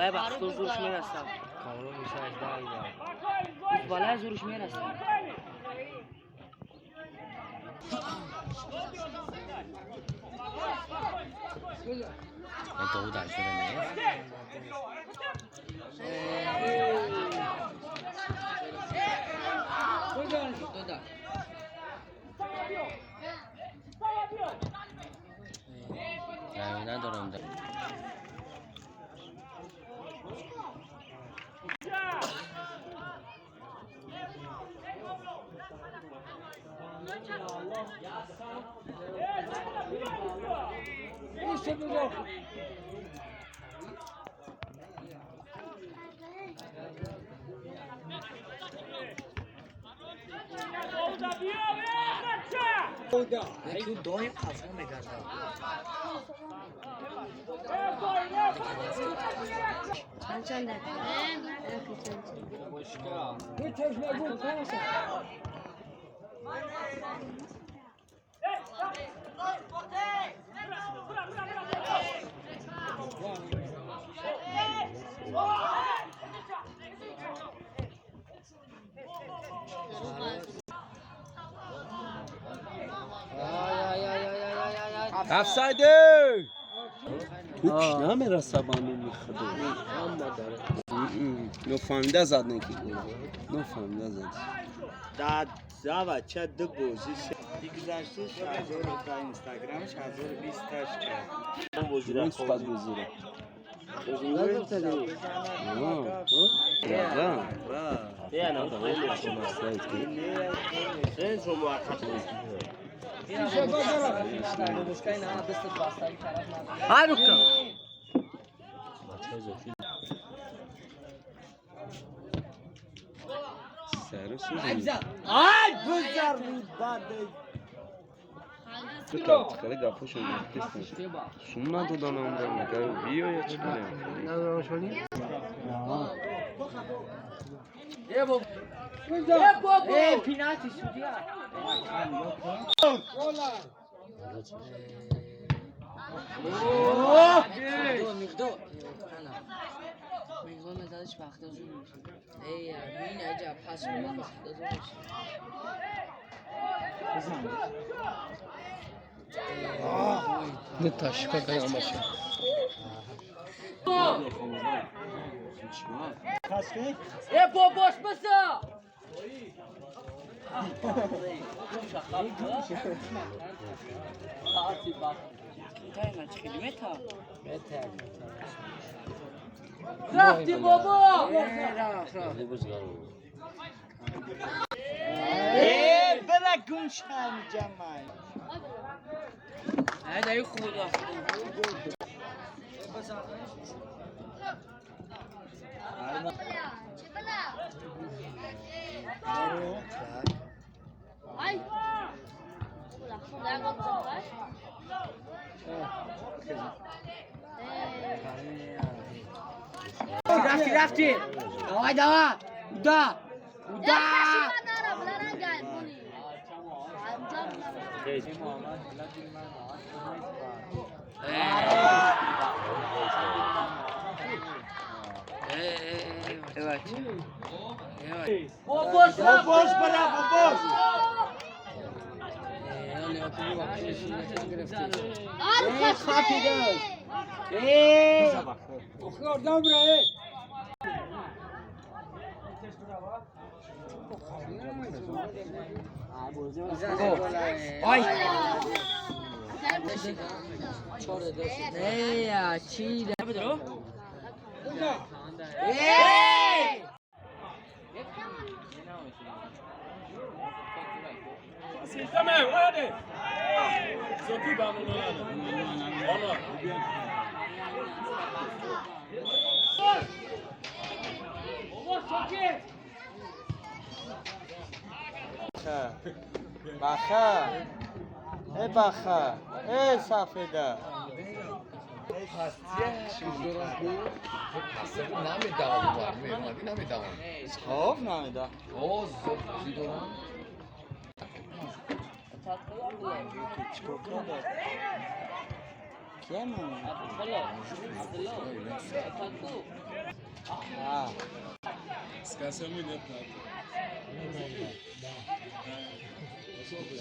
Балай бахто зурш мерасад. Камрон миша 18 ида. Балай зурш мерасад. Яки доим қафо мегардад. Чанд чанд дақиқа? Офсайде! Тӯпш намераса ба номи худо. Нофаҳмида зад неки гол. Нофаҳмида зад. Дар зава ча ду бозӣ дигзашти 1000 та Инстаграмш 1020 таш кард. Ин сифат бозиро. Ай бузар бад. Хеле гапошон гуфтестам. Сум надодан амра мегар биёя чӣ кунем? Э, пенальти судья. Миқдор миқдор мезадиш вақта зур мешид. Эй, мин аҷаб пас меомад вақта зур мешид. Не ташка кай амаша. Э, бобош баса! Рафти бобо! Э, бара гум шани ҷамай. Ай, дай худо. Рафти, рафти. Давай, давай. Уда. Уда. Бобош, Бобош бара бобош. Ай. Эй, чи да. Эй! Баха. Э баха. Э сафеда. Намедавам, меҳмадӣ намедавам. Хоб намеда. О, зо дорам. Чикор кунад? Кия ман? Ah.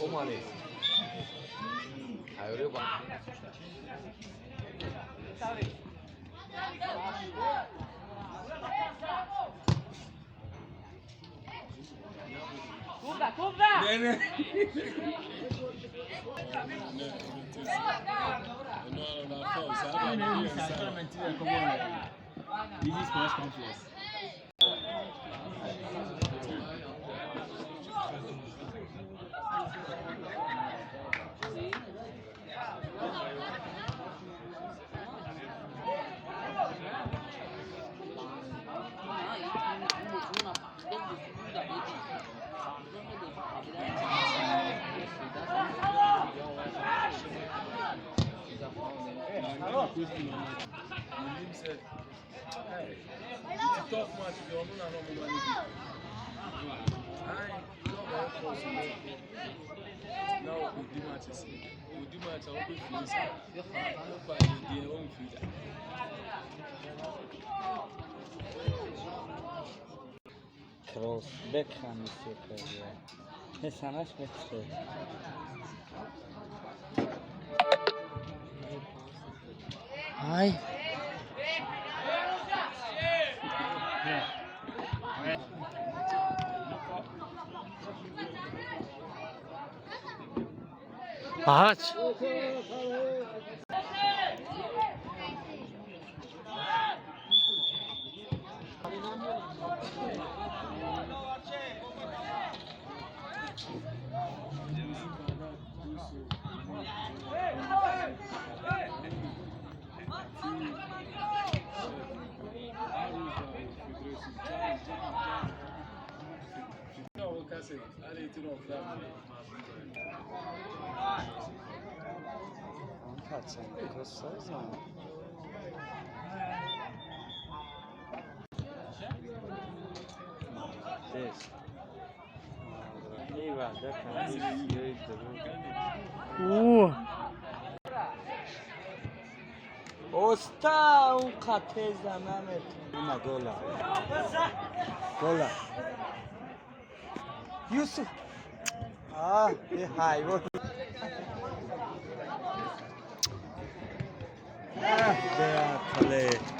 Omani. Ayore ba. Kubra, Kubra! Кросс Бекхам истифода. Несанаш бехтар. Ай. Ağaç. Оста он қатеза наметона. Гола. Гола. Юсуф. А, и хайвон. Беақле.